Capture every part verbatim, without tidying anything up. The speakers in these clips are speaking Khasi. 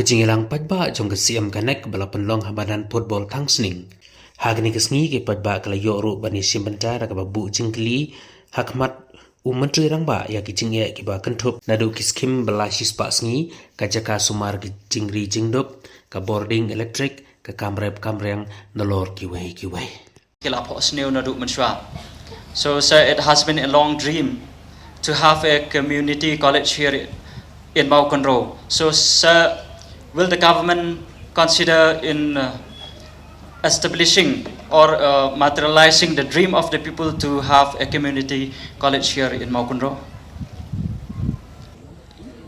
Jingïalang paidbah jong ka C M Connect ba la pynlong ha madan football Thangsning. Ha kane ka sngi ki paidbah ki la ïoh ruh ban ïashim bynta da kaba buh jingkylli ha khmat u Myntri Rangbah ïa ki jingeh kiba kynthup naduh ki skhim ba la shispah sngi, ka jaka sumar ki jingri jingduk, ka bording elektrik, ka kam rep kam riang, nalor kiwei kiwei. Ki la phohsniew naduh mynshuwa. So, sir, it has been a long dream to have a community college here in Mawkynrew. So, sir, will the government consider in, uh, establishing or, uh, materializing the dream of the people to have a community college here in Mawkynrew?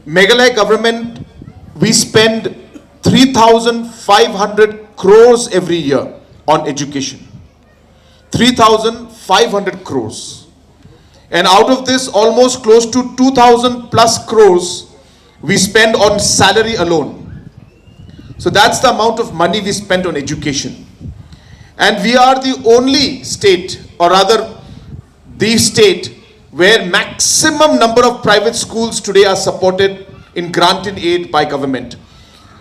Meghalaya government, we spend three thousand five hundred crores every year on education. Three thousand five hundred crores. And out of this, almost close to two thousand plus crores we spend on salary alone. So that's the amount of money we spend on education. And we are the only state, or rather, the state where maximum number of private schools today are supported in grant and aid by government.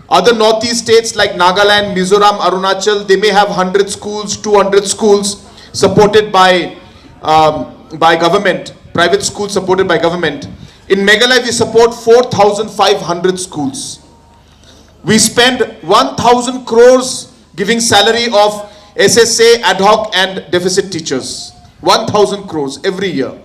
Other northeast states like Nagaland, Mizoram, Arunachal, they may have hundred schools, two hundred schools supported by, um, by government, private schools supported by government. In Meghalaya, we support four thousand five hundred schools. We spend one thousand crores giving salary of S S A, ad hoc and deficit teachers. One thousand crores every year.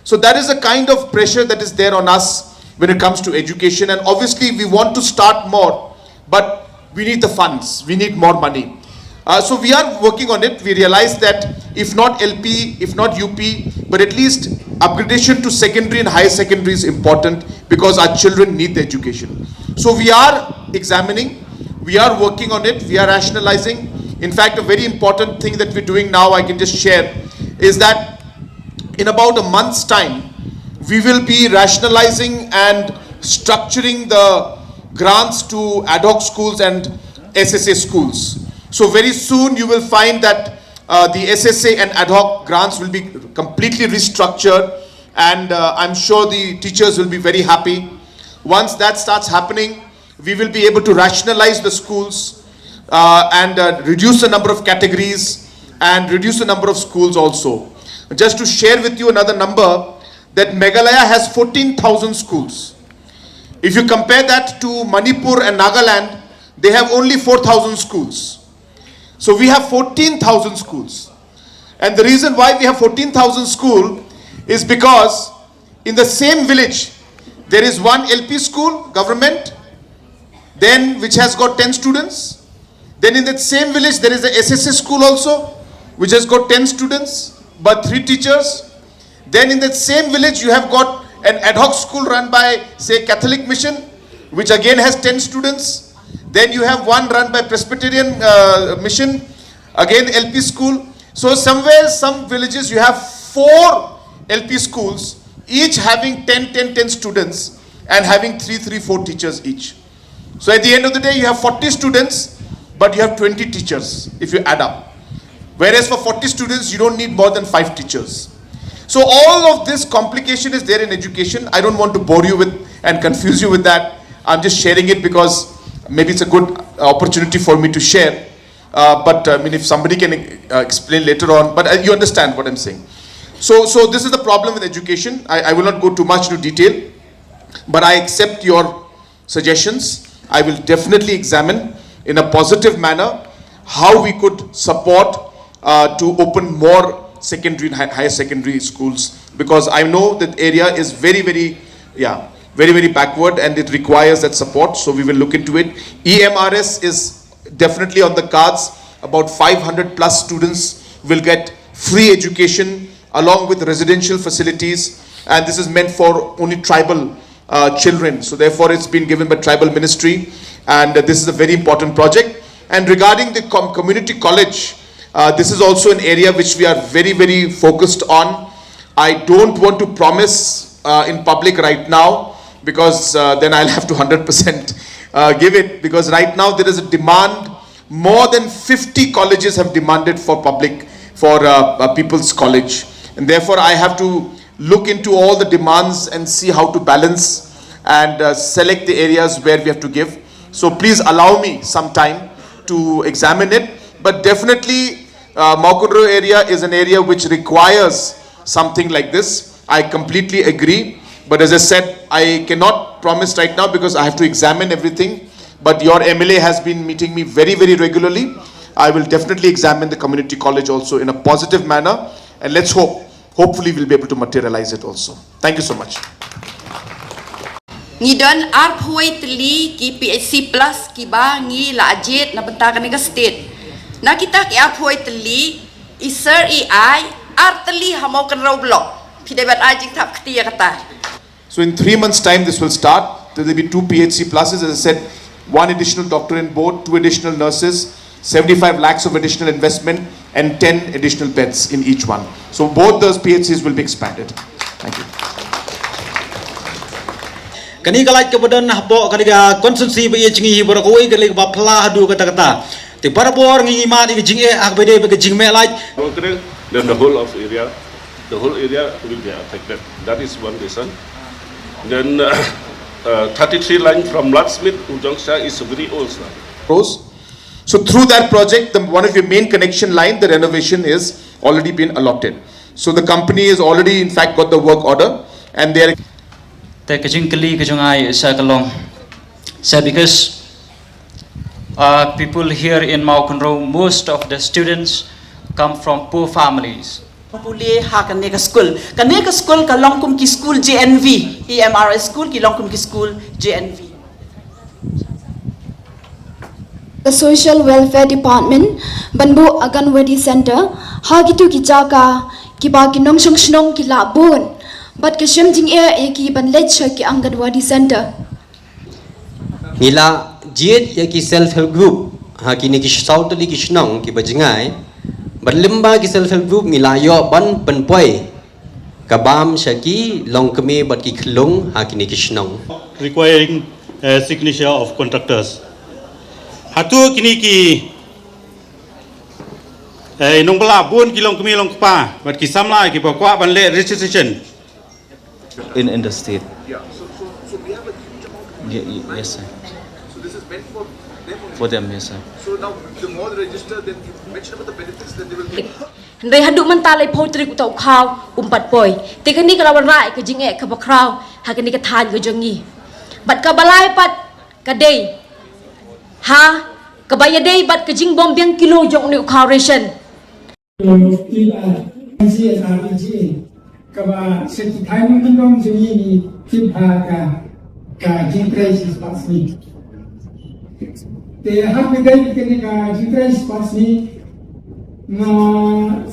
So that is the kind of pressure that is there on us when it comes to education. And obviously, we want to start more, but we need the funds. We need more money. Uh, so we are working on it. We realize that if not L P, if not U P, but at least upgradation to secondary and higher secondary is important because our children need the education. So we are examining, we are working on it, we are rationalizing. In fact, a very important thing that we're doing now, I can just share, is that in about a month's time, we will be rationalizing and structuring the grants to ad hoc schools and S S A schools. So very soon you will find that, uh, the S S A and ad hoc grants will be completely restructured, and, uh, I'm sure the teachers will be very happy. Once that starts happening, we will be able to rationalize the schools, uh, and, uh, reduce the number of categories and reduce the number of schools also. Just to share with you another number, that Meghalaya has fourteen thousand schools. If you compare that to Manipur and Nagaland, they have only four thousand schools. So we have fourteen thousand schools. And the reason why we have fourteen thousand school is because in the same village, there is one L P school, government, then which has got ten students. Then in that same village, there is a S S A school also, which has got ten students, but three teachers. Then in that same village, you have got an ad hoc school run by, say, Catholic Mission, which again has ten students. Then you have one run by Presbyterian, uh, Mission, again L P school. So somewhere, some villages, you have four L P schools, each having ten, ten, ten students and having three, three, four teachers each. So at the end of the day, you have forty students, but you have twenty teachers if you add up. Whereas for forty students, you don't need more than five teachers. So all of this complication is there in education. I don't want to bore you with and confuse you with that. I'm just sharing it because maybe it's a good opportunity for me to share. Uh, but, uh, I mean, if somebody can, uh, explain later on, but, uh, you understand what I'm saying. So, so this is the problem with education. I, I will not go too much into detail, but I accept your suggestions. I will definitely examine in a positive manner how we could support, uh, to open more secondary and hi-, higher secondary schools, because I know that area is very, very, yeah, very, very backward, and it requires that support. So we will look into it. E M R S is definitely on the cards. About five hundred plus students will get free education along with residential facilities, and this is meant for only tribal, uh, children. So therefore, it's been given by tribal ministry, and, uh, this is a very important project. And regarding the com-, community college, uh, this is also an area which we are very, very focused on. I don't want to promise, uh, in public right now, because, uh, then I'll have to hundred percent, uh, give it, because right now there is a demand. More than fifty colleges have demanded for public, for, uh, uh, people's college, and therefore I have to look into all the demands and see how to balance and, uh, select the areas where we have to give. So please allow me some time to examine it. But definitely, uh, Mawkynrew area is an area which requires something like this. I completely agree. But as I said, I cannot promise right now because I have to examine everything. But your M L A has been meeting me very, very regularly. I will definitely examine the community college also in a positive manner. And let's hope, hopefully, we'll be able to materialize it also. Thank you so much. Ngi don arphew tylli ki P H C plus kiba ngi la jied na bynta kane ka state. Na kita ki arphew tylli, i Sir i ai ar tylli ha Mawkynrew block. Phi dei ban ai jingthap kti ïa kata. So in three months' time, this will start. There will be two P H C pluses, as I said, one additional doctor in board, two additional nurses, seventy-five lakhs of additional investment, and ten additional beds in each one. So both those P H Cs will be expanded. Thank you. Kane ka light kaba don hapoh kane ka constituency ba ïa jngi hi baroh kawei ka light kaba phla haduh katta katta. Te barabor ngi ngi mad ïa ka jingeh ha kaba ïadei bad ka jingmeh light. Then the whole of area, the whole area will be affected. That is one reason. Then uh, uh, thirty-three line from Blacksmith to Jongsha is very old line. Rose. So through that project, the, one of your main connection line, the renovation is already been allotted. So the company has already, in fact, got the work order, and they are Te ka jingkylli ka jong nga sa ka long. Sa because uh, people here in Mawkynrew, most of the students come from poor families. Pule ha kane ka skul. Kane ka skul ka long kum ki skul J N V. E M R S school ki long kum ki skul J N V. The Social Welfare Department ban buh Anganwadi Center ha kitu ki jaka kiba ki nongshong shnong ki lah bun bad ka shem jingeh ïa ki ban leit sha ki Anganwadi Center. Ngi la jied ïa ki self help group ha kine ki saw tylli ki shnong kiba jngai. Bad lyngba ki self help group ngi la ïoh ban pynpoi ka bam sha ki longkmie bad ki khyllung ha kine ki shnong. Requiring uh, signature of contractors. Hato kine ki eh, nongbylla bun ki longkmie longkpa bad ki samla kiba kwah ban leh registration. In in the state. Yeah, so so so we have a huge amount of. Ye- ye- Yes, sir. So this is meant for them only. For them, yes, sir. So now the more they register, then you mentioned about the benefits that they will get. Hynrei haduh mynta laiphew tarik uta u khaw um pat poi. Te kane ka la wanrah ïa ka jingeh kaba khraw ha kane ka thaiñ ka jong ngi. Bad kaba lai pat ka dei ha kaba ïadei bad ka jingbym biang kilo jong une u khaw ration. Kaba sha ki thaiñ nongkyndong jong ngi ngi tip ha ka ka jingtrei shi spah sngi. Te ha ka dei kane ka jingtrei shi spah sngi nga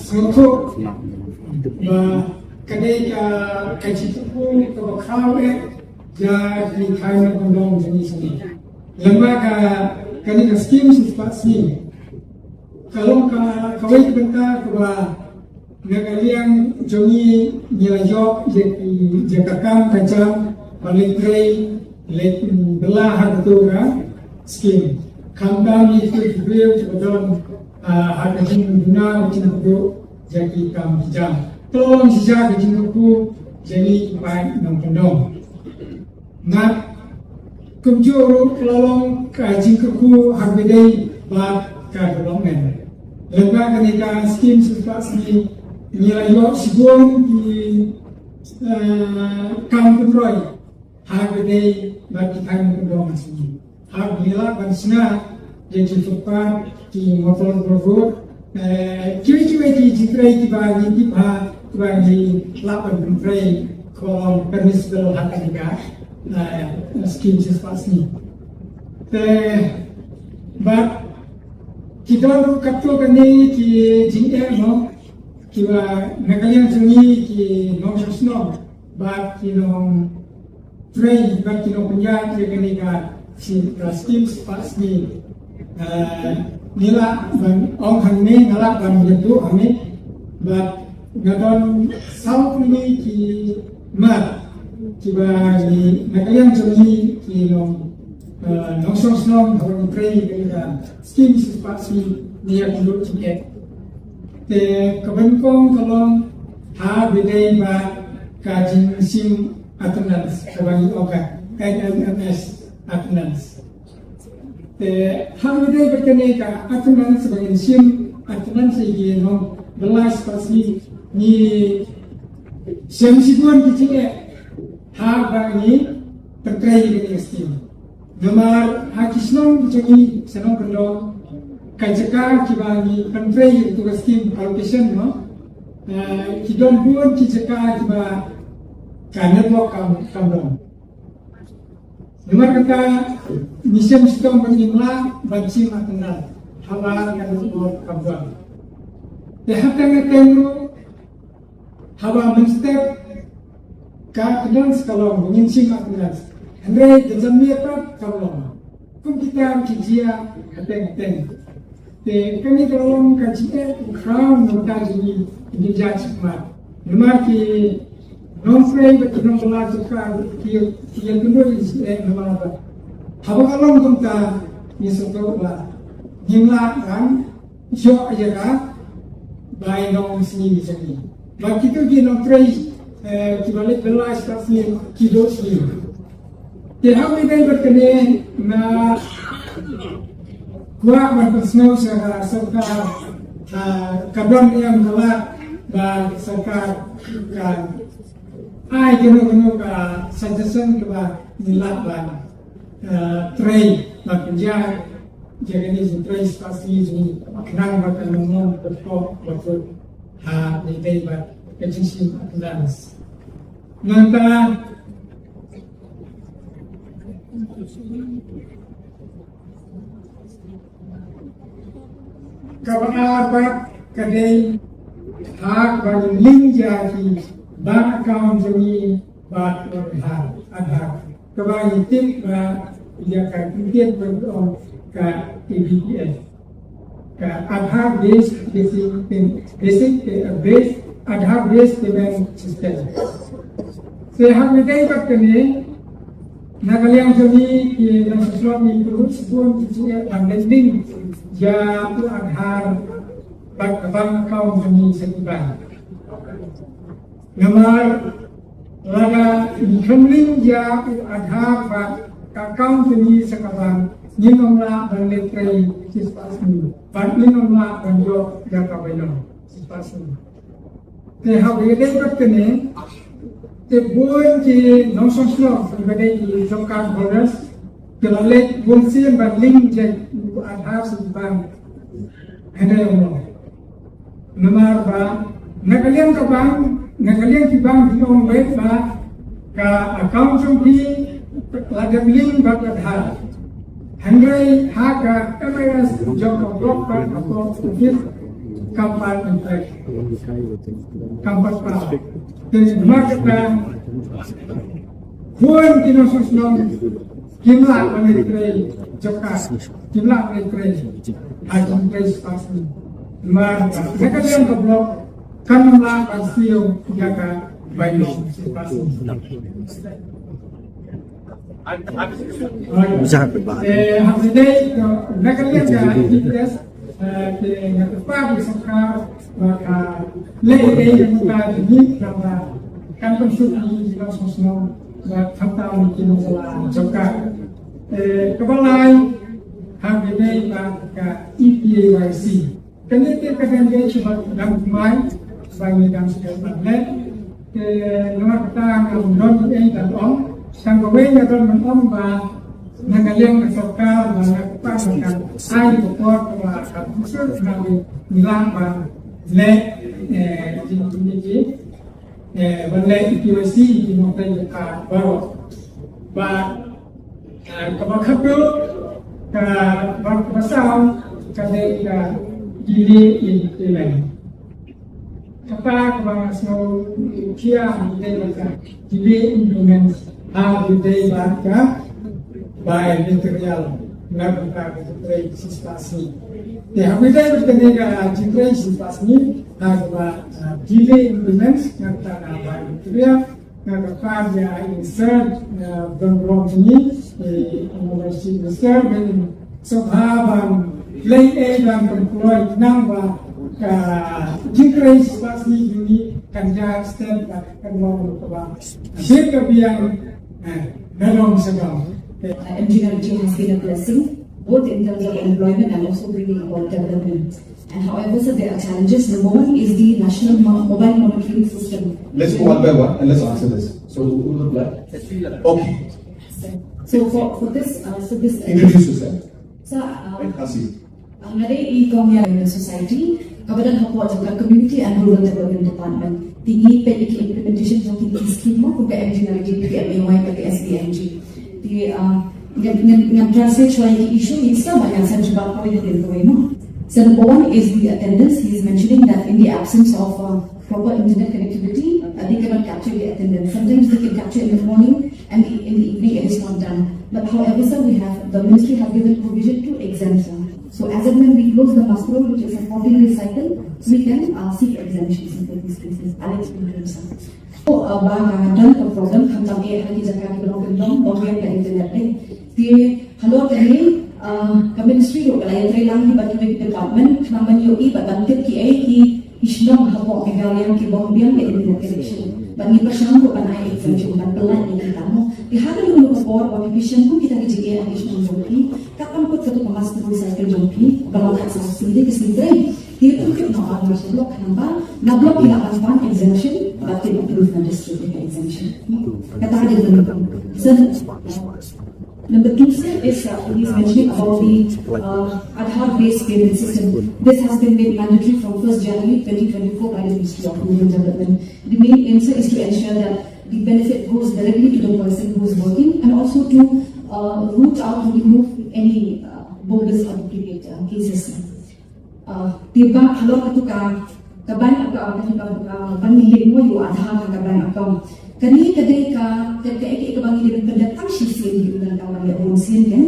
sngewthuh ba ka dei ka ka jingkyrkhu kaba khraw eh ïa ki thaiñ nongkyndong jong ngi sha ngi. Lyngba ka kane ka skim shi spah sngi ka long ka kawei ka bynta kaba na ka liang jong ngi ngi la ïoh ïa ka kam ka jam ba leit trei leit bylla ha katu ka skim. Khamtam ïa ki briew kiba don ha ka jingduna jingkyrduh ïa ki kam ki jam. Ka long shisha ka jingkyrkhu jong ngi ki paid nongkyndong. Ngat kumjuh ruh ka la long ka jingkyrkhu ha kaba ïadei bad ka development. Lyngba kane ka skim shi spah sngi ngi la ïoh shibun ki kam pynroi ha kaba ïadei bad ki thaiñ nongkyndong ha sngi. Ha ngi lah ban shna ïa ki footpath, ki motor road, kiwei kiwei ki jingtrei kiba ngi tip ha kiba ngi lah ban pyntrei ko permissible ha kane ka skim shi spah sngi. Te bad ki don ruh katto katne ki jingeh mo kiba na ka liang jong ngi ki nongshong shnong bad ki nong trei bad ki nongpynïaid ïa kane ka skim shi spah sngi. Ngi lah ban ong hangne, nga lah ban ïathuh hangne bad nga don saw tylli ki mat kiba ngi na ka liang jong ngi ki nongshong shnong haba ngi trei ïa kane ka skim shi spah sngi ngi ïakynduh jingeh. Te kaba nyngkong ka long ha kaba ïadei bad ka jingshim attendance kaba ngi ong ka N M M S attendance. Te ha kaba ïadei bad kane ka attendance, ba ngin shim attendance ïa ki nongbylla shispah sngi, ngi shem shibun ki jingeh ha ba ngi pyntrei ïa kane ka skim. Namar ha ki shnong ki jong ngi, shnong kyndong, ka jaka kiba ngi pyntrei ïa katu ka skim, allocation, no? Eh, ki don bun ki jaka kiba ka network kam, kam don. Namar kata, ngi shem shitom ba ngim lah ban shim attendance haba ka network kam don. Te hapdeng hapdeng ruh, haba mynstep ka attendance ka long ba ngin shim attendance, hynrei da janmiet pat kam long. Kum kita ki jia hapdeng hapdeng. Te kane ka long ka jingeh khraw na ka bynta jong ngi, ngi jait shakhmat. Namar ki nongtrei bad ki nongbylla jong ka, ki, ki ïakynduh ïa ka jingeh namar ba haba ka long kumta, ngi sngewthuh ba ngim lah ban ïoh ïa ka bai nongsngi jong ngi. Bad kito ki nongtrei, eh, kiba leit bylla shispah sngi, ki duh sngi. Te ha kaba ïadei bad kane, nga kwah ban pynsngew sha ka sorkar, ah, ka don em ka lad ba ka sorkar ka ai kano kano ka suggestion kaba ngin lah ban, ah, trei ban pynjah ïa kane ka jingtrei shispah sngi jong ngi khnang ba kan ym long ka pop ba pop ha kaba ïadei bad ka jingshim attendance. Nangta kaba ar pat ka dei ha kaba ngin link ïa ki bank account jong ngi bad Aadhaar, Aadhaar. Kaba ngi tip ba ïa ka kyntien ba ngi ong ka A B P S, ka Aadhaar Based Basic Pay-, Basic Pay-, Base, Aadhaar Based Payment System. Te ha kaba ïadei bad kane, na ka liang jong ngi ki nongshong shnong ngi pynlut shibun ki jingeh ban link ïa u Aadhaar bad ka bank account jong ngi sha ki bank. Namar lada ngim link ïa u Aadhaar bad ka account jong ngi sha ka bank, ngin ym lah ban leit trei shispah sngi bad ngin ym lah ban ïoh ïa ka bainong shispah sngi. Te ha kaba ïadei bad kane, te bun ki nongshong shnong kiba dei ki job card holders ki la leit bun sien ban link ïa u Aadhaar sha ki bank. Hynrei ym long. Namar ba na ka liang ka bank, na ka liang ki bank ki ong beit ba ka account jong phi la dep link bad Aadhaar. Hynrei ha ka M I S jong ka block bad ka post office kam pat pyntrei, kam pat pyntrei. Te namar kata bun ki nongshong shnong kim lah ban leit trei job card, kim lah ban leit trei, ha jingtrei shispah sngi. Namar na ka liang ka block kan ym lah ban siew ïa ka bainong shispah sngi. Right. Eh, ha kaba ïadei, na ka liang ka D P S, eh, te nga kyrpad ïa ka sorkar ba ka leh ïa ka jingmyntoi jong ngi kaba kan pynsuk ïa ki nongshong shnong bad khamtam ïa ki nongbylla job card. Eh, kaba lai, ha kaba ïadei bad ka E K Y C. Kane te ka dang dei kaba dang thymmai ba ngi dang sdang ban leh. Te namar kata ngam don ei ei ban ong. Tang kawei nga don ban ong ba na ka liang ka sorkar ba nga kyrpad ba kan ai ka por kaba kan suk na ngi lah ban leh, eh, jingkynmaw, eh, ban leh E K Y C ïa ki nongtrei jong ka baroh. Bad, eh, kaba khatduh, kaba, kaba saw ka dei ka delay in payment. Kata kaba nga sngewkhia ka dei ka delay in payment ha kaba ïadei bad ka bilateral na ka bynta ka jingtrei shispah sngi. Te ha kaba ïadei bad kane ka jingtrei shispah sngi, ha kaba, eh, delay in payment na ka bynta ka bilateral, na ka bynta ka insert, eh, ban rong ni, eh, Honorable Chief Minister, ban sngewbha ban leh ei ban pynkloi khnang ba ka jingtrei shispah sngi jong ngi kan ïa extend bad kan long kaba shim ka biang, eh, na long sha long. Eh, M D R D has been a blessing. both in terms of employment and also bringing about development. And however, sir, there are challenges. Number one is the National Mo- Mobile Monitoring System. Let's go one by one and let's answer this. So, who will reply? Okay. So for, for this, uh, so this Introduce yourself. Sir, uh, Asi. Nga dei i kong ïa Women Society, kaba don hapoh jong ka Community and Rural Development Department. Te ngi peit ïa ki implementation jong ki scheme mo, kum ka M G N R E G G, P M A Y, ka S B M G. Te, uh, ngan, ngan, ngan translate shuwa ïa ki issue, ïa ki issue ba ngan send shuwa poi ïa ki issue mo. So number one is the attendance. He is mentioning that in the absence of, uh, proper internet connectivity, uh, they cannot capture the attendance. Sometimes they can capture in the morning and the, in the evening it is not done. But however, sir, we have, the ministry has given provision to exempt, sir. So as and when we close the muster roll, which is a fourteen-day cycle, we can, uh, seek exemptions for these cases. I'll explain to you, sir. So, uh, ba nga don ka problem khamtam eh ha ki jaka kiba long kyndong, ba ym don ka internet eh. Te halor kane, uh, ka ministry ruh ka la ïatreilang hi bad kiwei ki department khnang ban ïohi bad ban tip kiei ki ki shnong hapoh Meghalaya ki bym biang ïa internet connection. Bad ngi pyrshang ruh ban ai exemption ban pynlait ïa kita mo. Te ha kano kano ka por ba phi pyrshang kum kita ki jingeh ha ki shnong jong phi, kat kam kut katu ka muster roll cycle jong phi ba long khatsan sngi, dei ka sngi trei. Te phi tip noh ba nga sha block, khnang ba na block ki lah ban pan exemption bad kin approve na district ïa ka exemption. Kata ka dei ka. Number two, sir, is, uh, he's mentioning about the, uh, Aadhaar-based payment system. This has been made mandatory from first January twenty twenty-four by the Ministry of Rural Development. The main aim, sir, is to ensure that the benefit goes directly to the person who is working and also to, uh, root out, to remove any, uh, bogus or duplicate, uh, cases, sir. Uh, te ba halor katu ka, ka bank account, katu ka, ka, ka ban link mo ïa u Aadhaar ha ka bank account. Kane ka dei ka, ka, ka, ka, ka ba ngi dei ban pynlong tang shisien, ngi dei ban leh bun sien kan.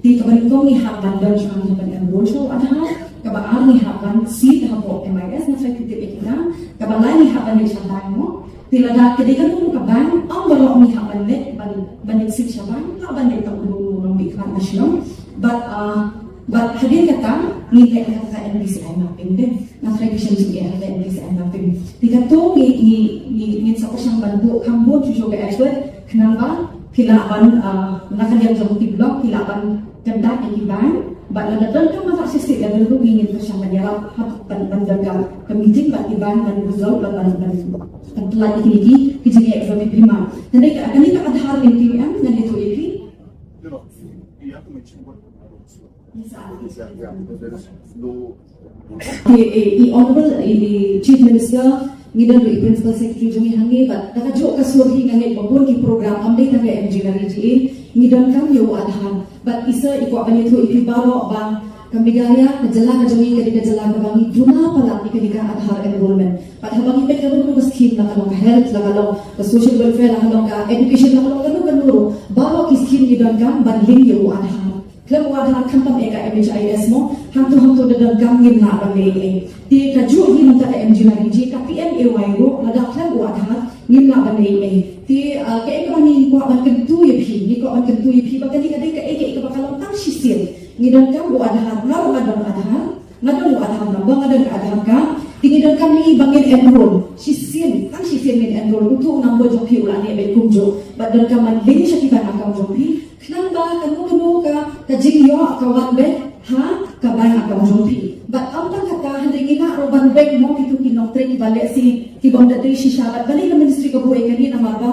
Te kaba nyngkong ngi hap ban don shuwa, ngi ban enroll sha u Aadhaar. Kaba ar ngi hap ban seed hapoh M I S, nga tharai phi tip ïa kita. Kaba lai ngi hap ban leit sha bank mo. Te lada ka dei katu ka bank, ym baroh ngi hap ban leit, ban, ban leit seed sha bank, hap ban leit tang u nongmihkhmat na shnong. But, uh, Bad hadien kata, ngin leh ïa ka N P C I mapping de. Nga tharai ka shem jingeh ha ka N P C I mapping. Te kato ngi, ngi, ngi, ngin sa pyrshang ban buh kham bun shuh shuh ka effort, khnang ba phi lah ban, ah, na ka liang jong ki block, phi lah ban contact ïa ki bank. Bad lada donkam ha state level ruh ngi, ngin pyrshang ban ïarap, hap ban, ban don ka meeting bad ki bank ban resolve, ban, ban, ban, ban pynlait ïa kine ki, ki jingeh kiba phi, phi mad. Te kane ka, kane ka Aadhaar linking em, ngan ïathuh ïa phi. Te, eh, i Honorable, i, i Chief Minister, ngi don ruh i Principal Secretary jong ngi hangne, bad da kajuh ka sur hi nga ngeit ba bun ki program, ym dei tang ka M G N R E G A, ngi donkam ïa u Aadhaar. Bad i sir i kwah ban ïathuh ïa phi baroh ba ka Meghalaya, ka jylla ka jong ngi ka dei ka jylla kaba ngi duna palat ïa kane ka Aadhaar enrollment. Bad haba ngi peit kano kano ka scheme, la ka long ka health, la ka long ka social welfare, la ka long ka education, la ka long kano kano ruh, baroh ki scheme ngi donkam ban link ïa u Aadhaar. Khlem u Aadhaar khamtam eh ka M H I S mo, hangto hangto da donkam ngim lah ban leh ei ei. Te kajuh hi mynta ka M G N R E G A, ka P M A Y ruh, lada khlem u Aadhaar ngim lah ban leh ei ei. Te, ah, kaei kaba ngi kwah ban kyntu ïa phi, ngi kwah ban kyntu ïa phi ba kane ka dei kaei kaei kaba ka long tang shisien. Ngi donkam u Aadhaar, nga ruh nga don Aadhaar, nga don u Aadhaar number, nga don ka Aadhaar card. Te ngi donkam ngi ba ngin enroll shisien, tang shisien ngin enroll. Uto u number jong phi u la neh beit kumjuh. Bad donkam ban link sha ki bank account jong phi. Khnang ba kano kano ka, ka jingïoh ka wan beit ha ka bank account jong phi. Bad ym tang kata, hynrei ngi lah ruh ban beg mo kito ki nongtrei kiba lehse ki bym da dei shisha, bad balei ka ministry ka buh ïa kane, namar ba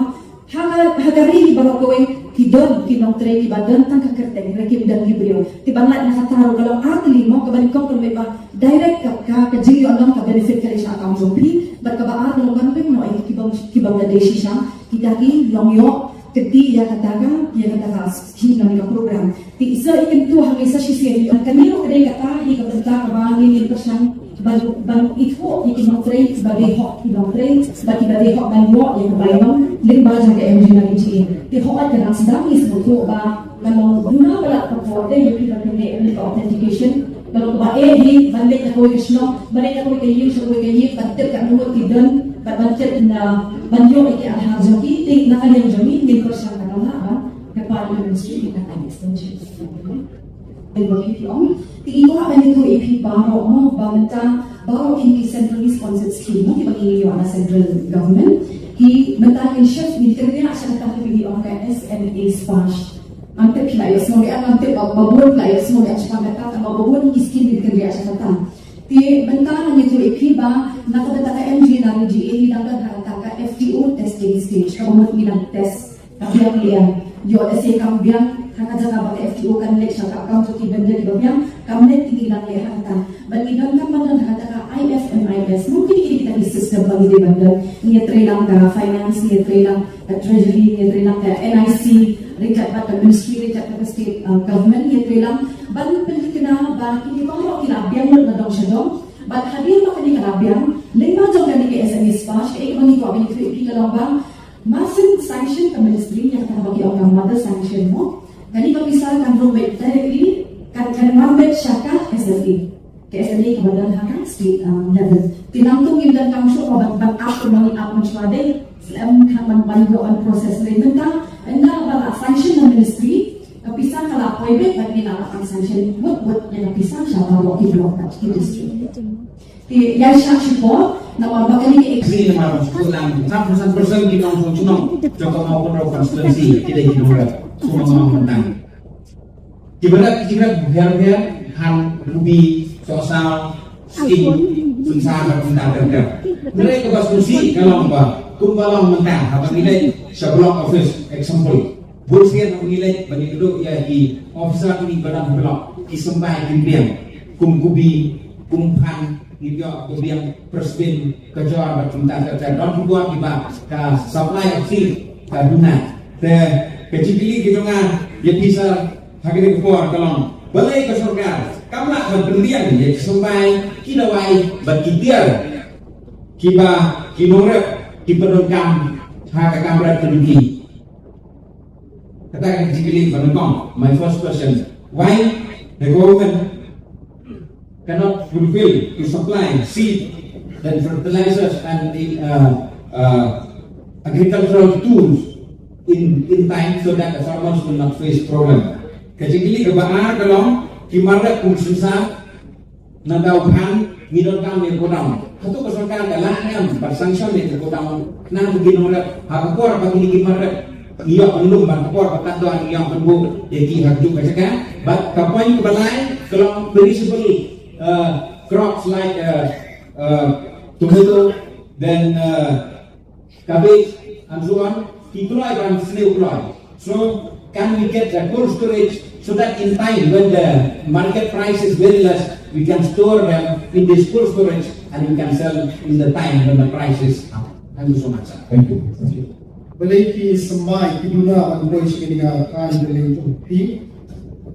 ha ka, ha ka ri hi baroh kawei ki don ki nongtrei kiba don tang ka kyrteng, hynrei kim don ki briew. Te ban lait na kata ruh ka long ar tylli mo, kaba nyngkong ka long ba direct ka, ka, ka jingïoh long ka benefit ka leit sha account jong phi, bad kaba ar ka long ban beg noh ïa ki bym, ki bym da dei shisha, kita ki long ïoh kti ïa kata ka, ïa kata ka scheme lane ka program. Te i sir i kyntu hangne sa shisien, kane ruh ka dei kata hi ka bynta kaba ngin, ngin pyrshang ban, ban ithuh ïa ki nongtrei kiba dei hok ki nongtrei, bad kiba dei hok ban ïoh ïa ka bainong lyngba jong ka M G N R E G A. Te hooid, ka dang sdang, ngi sngewthuh ba ka long duna palat ka por de ïa phi ban pynleh ïa ka authentication. Ka long kaba eh hi ban leit na kawei ka shnong, ban leit na kawei ka ïing sha kawei ka ïing, ban tip katno ngut ki don, bad ban tip na, ban ïoh ïa ki Aadhaar jong ki. Te na ka liang jong ngi ngin pyrshang katno lah ban kyrpad ïa ka ministry ïa kata ka extension. Te ba phi, phi ong, te ngi kwah ban ïathuh ïa phi baroh mo ba mynta baroh hi ki centrally sponsored scheme mo kiba ngi ïoh na central government, ki mynta ngin shift, ngin kynriah sha kata kaba ngi ong ka S M A Sparsh. Ngam tip phi la ïohsngew ïa, ngam tip ba, ba bun phi la ïohsngew ïa shaphang kata, ba bun ki skim ki kynriah sha kata. Te mynta ngan ïathuh ïa phi ba na ka bynta ka M G N R E G A ngi dang don ha kata ka F T O testing stage, kaba mut ngi dang test ka biang liang. Ïoh lehse kam biang ha ka jaka ba ka F T O kan leit sha ka account jong ki vendor kiba biang, kam leit, te ngi dang leh ha kata. Bad ngi donkam ban don ha kata ka I F M I S. Mungkin kine kita ki system ba ngi dei ban don. Ngi ïatrei lang ka finance, ngi ïatrei lang ka treasury, ngi ïatrei lang ka N I C, ryngkat bad ka ministry, ryngkat bad ka state, uh, government, ngi ïatrei lang ban pynthikna ba kine baroh ki la biang lut na dong sha dong. Bad hadien ba kane ka la biang, lyngba jong kane ka S M E Sparsh, kaei kaba ngi kwah ban ïathuh ïa phi ka long ba mar syn sanction ka ministry, ïa kata kaba ki ong ka mother sanction mo, kane ka pisa kan rung beit directly, kan, kan wan beit sha ka S M E. Ka S M E kaba don ha ka state, um, level. Te nangta ngim donkam shuh ba ban, ban ap kumba ngi ap mynshuwa, dei slem khnang ban, ban ïoh ban process. Hynrei mynta ynda ba la sanction na ministry, ka pisa ka la poi beit bad ngi la lah ban sanction wut wut ïa ka pisa sha baroh ki block bad ki district. Te ïaishah shipor namar ba kane ka ex- Ni namar ba shu lang, san percent, san percent ki nongshong shnong jong ka Mawkynrew constituency ki dei ki nongrep. Kumba nga ong mynta, kiba rep ki jingïarap bapher bapher, han, rubi, sohsaw, sting, synsar bad kumta ter ter. Hynrei kaba sngewsih ka long ba kumba long mynta, haba ngi leit sha block office, example, bun sien haba ngi leit ba ngi kdew ïa ki officer, kine ba don ha block, ki symbai kim biang, kum kubi, kum phan, ngi ïoh ba biang, press bin, ka jor bad kumta ter ter. Don kiwei kiba ka supply of seed ka duna. Te ka jingkylli ka jong nga ïa phi sir ha kane ka por ka long, balei ka sorkar kam lah ban pynbiang ïa ki symbai, ki dawai bad ki tiar kiba ki nongrep ki pyndonkam ha ka kam rep ka duty? Kata ka jingkylli ba nyngkong. My first question, why the government cannot fulfill to supply seed and fertilizers and the, uh, uh, agricultural tools in, in time so that the farmers will not face problem? Ka jingkylli kaba ar ka long, ki mar rep kum synsar, nangta u phan, ngi donkam ïa ka godown. Hato ka sorkar ka lah ne em ban sanction ïa ka godown, khnang ba ki nongrep, ha ka por ba kine ki mar rep ngi ïoh ban lum, bad ka por ba kat dor ngi ïoh ban buh ïa ki ha kajuh ka jaka? Bad ka point kaba lai ka long perishable, uh, crops like, uh, uh, tomato, then, uh, cabbage, and so on, ki kloi ban sniew kloi. So, can we get the cold storage so that in time when the market price is very less, we can store them in this cold storage and we can sell in the time when the price is up? Thank you so much, sir. Thank you. Thank you. Balei ki symbai, ki duna ban poi sha kane ka thaiñ balei tu? Phi,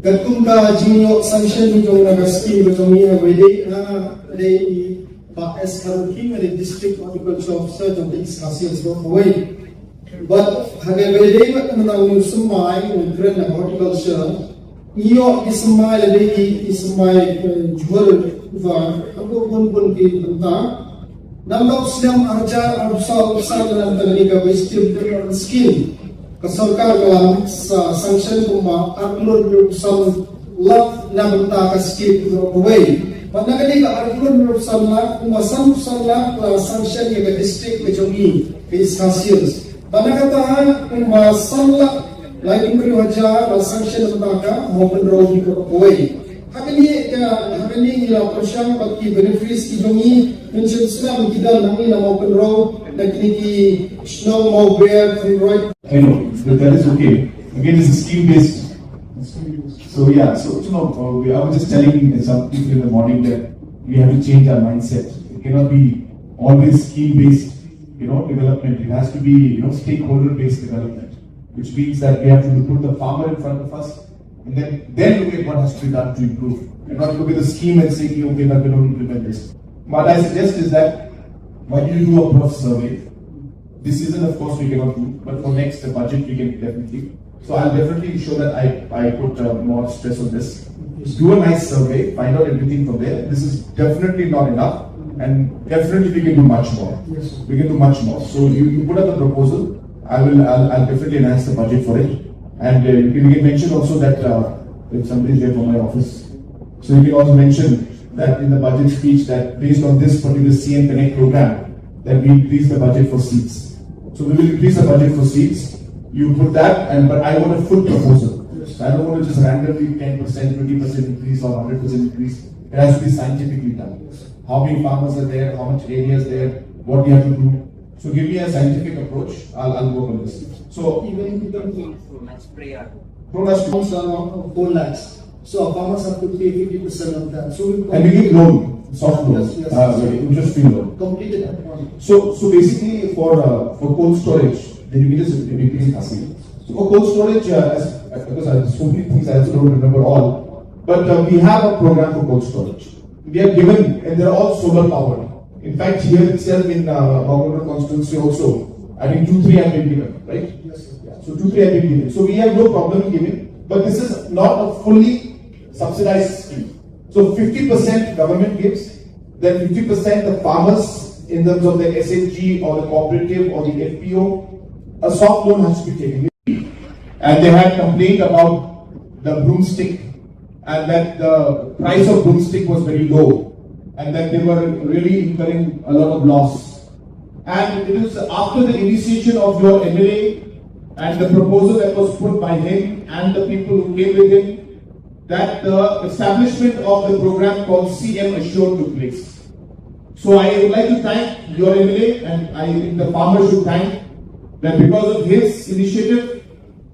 katkum ka jingïoh sanction jong na ka scheme jong ngi ha kaba ïadei, na ka dei i Bah S Kharukhi, ka dei District Horticulture Officer jong ka East Khasi Hills, bad kawei. Bad ha kaba ïadei bad ka mynta u symbai, u kren na horticulture, ngi ïoh ki symbai lada ki, ki symbai, eh, jhur uva ha bun bun ki bynta. Namar u snem arhajar arphew saw, arphew saw, namar kane ka West Tier Development Scheme, ka sorkar ka la sa-, sanction kumba ar klur hynriewphew san lak na bynta ka scheme baroh kawei. Bad na kane ka ar klur hynriewphew san lak, kumba sanphew san lak la sanction ïa ka district ka jong ngi, ka East Khasi Hills. Bad na kata kumba san lak laiphew hynriew hajar la sanction na bynta ka Mawkynrew baroh kawei. Ha kane ka, ha kane ngi la pyrshang bad ki beneficiaries ki jong ngi, mynshem snem ki don hangne na Mawkynrew, na kine ki shnong Mawber, Thunroit. I know that, that is okay. Again, it's a scheme based. So yeah, so you know, uh, we, I was just telling some people in the morning that we have to change our mindset. It cannot be always scheme based, you know, development. It has to be, you know, stakeholder based development, which means that we have to put the farmer in front of us and then, then look at what has to be done to improve. And not look at the scheme and say, "Okay, but we don't implement this." What I suggest is that when you do a first survey, this season, of course, we cannot do, but for next budget, we can definitely. So I'll definitely ensure that I, I put, uh, more stress on this. Do a nice survey, find out everything from there. This is definitely not enough, and definitely we can do much more. Yes, sir. We can do much more. So you, you put up a proposal. I will, I'll, I'll definitely enhance the budget for it. And, uh, you can, you can mention also that, uh, if somebody is there from my office, so you can also mention that in the budget speech that based on this particular C N Connect program, that we increase the budget for seeds. So we will increase the budget for seeds. You put that, and, but I want a full proposal. I don't want to just randomly ten percent, twenty percent increase or hundred percent increase. It has to be scientifically done. How many farmers are there? How much area is there? What do you have to do? So give me a scientific approach. I'll, I'll work on this. So even in terms of pronas, pronas, uh, four lakhs. So farmers have to pay fifty percent of that. So we, and we give loan, soft loan, yes, yes, uh, interest-free loan. Completed that one. So, so basically for, uh, for cold storage, then we just, we just, so for cold storage, uh, as, because I have so many things, I also don't remember all. But, uh, we have a program for cold storage. We have given, and they're all solar powered. In fact, here itself in, uh, Mawkynrew constituency also, I think two, three have been given, right? Yes, sir. Yeah. So two, three have been given. So we have no problem giving, but this is not a fully subsidized scheme. So fifty percent government gives, then fifty percent the farmers in terms of the S H G or the cooperative or the F P O, a soft loan has to be taken. And they had complained about the broomstick and that the price of broomstick was very low and that they were really incurring a lot of loss. And it is after the initiation of your M L A and the proposal that was put by him and the people who came with him that the establishment of the program called C M Assure took place. So I would like to thank your M L A, and I think the farmers should thank that because of his initiative,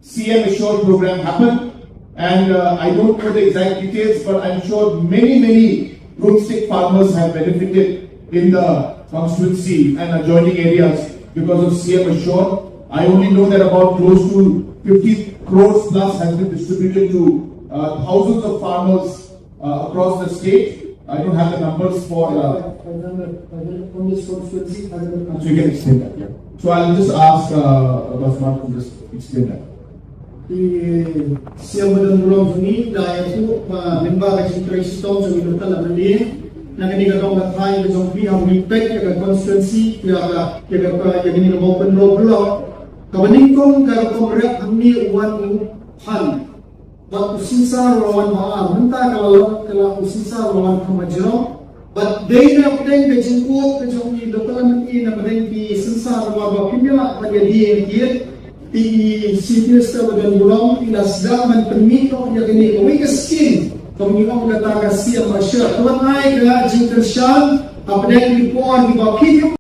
C M Assure program happened, and, uh, I don't know the exact details, but I'm sure many, many broomstick farmers have benefited in the constituency and adjoining areas because of C M Assure. I only know that about close to fifty crores plus has been distributed to, uh, thousands of farmers, uh, across the state. I don't have the numbers for, uh, five hundred, five hundred, on this constituency, five hundred. So you can explain that, yeah. So I'll just ask, uh, Boss Mark to just explain that. I Syiem Badonbulong jong ngi da ïathuh ba member ka jingtrei shitom jong ngi Doctor Lamali na kane ka dong ka thaiñ ka jong phi ha Wingpet ïa ka constituency, ïa ka, ïa ka, ïa kane ka Mawkynrew block. Kaba nyngkong ka rukom rep hangne u wan u phan. Bad u synsar u la wan ha, mynta ka la long, ka la u synsar u la wan ha Majrong. Bad dei na pdeng ka jingkut ka jong i Doctor Lamali na pdeng ki synsar, namar ba phim ïa lah ban ïadie ïa ki. I Chief Minister Badonbulong i la sdang ban pynmih noh ïa kane kawei ka skim, kaba ngi ong kata ka C M Assure. Ka wan ai ka jingkyrshan hapdeng ki por kiba phim